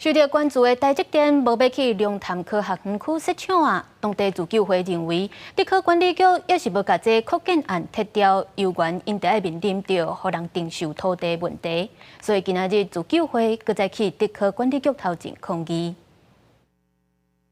受著關注的台積電無欲去龍潭科學園區設廠啊，當地自救會認為，竹科管理局抑是無共這擴建案撤掉，猶原𪜶著愛面臨著予人徵收土地問題，所以今仔日自救會閣再去竹科管理局頭前抗議。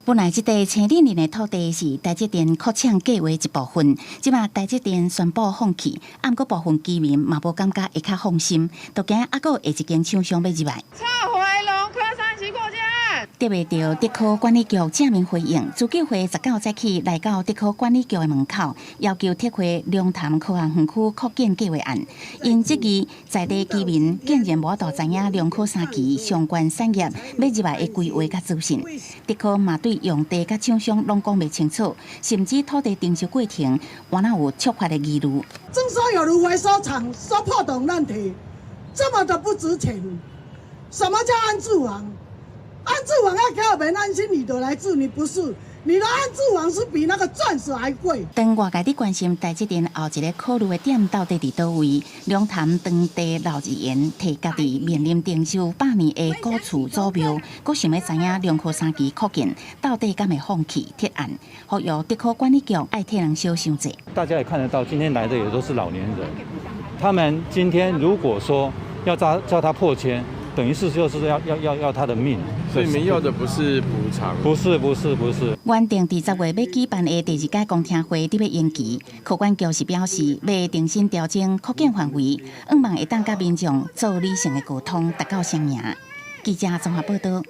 本來這塊青嶺林的土地是台積電擴廠計畫一部分，這馬台積電宣布放棄，毋過部分居民嘛無感覺會較放心，就驚猶閣有一間廠商欲入來。撤回龍科三期擴建案。得袂著竹科管理局正面回應，自救會19早起來到竹科管理局的門口，要求撤回龍潭科學園區擴建計劃案。𪜶質疑在地居民竟然無法度知影龍科三期相關產業欲入來的規劃佮資訊，竹科嘛對用地佮廠商攏講袂清楚，甚至土地徵收過程，敢若有觸法的疑慮。徵收有如回收廠收破銅爛鐵，這麼的不值錢。什麼叫安置房？安置房要給我們安心，你都來住，你不是？你的安置房是比那個鑽石還貴。當外界佇關心台積電後一個考慮的點到底佇佗位，龍潭當地老議員提家己面臨徵收百年的古厝祖廟，閣想欲知影龍科三期擴建到底敢會放棄撤案，呼籲竹科管理局愛替人小想者。大家也看得到，今天來的也都是老年人，他們今天如果說要叫他迫遷，等於是就是要他的命。所以你們要的不是補償？不是不是不是。原定佇10月欲舉辦的第二屆公聽會得欲延期，科管局是表示欲重新調整擴建範圍，向望會當佮民眾做理性的溝通，達到雙贏。記者綜合報道。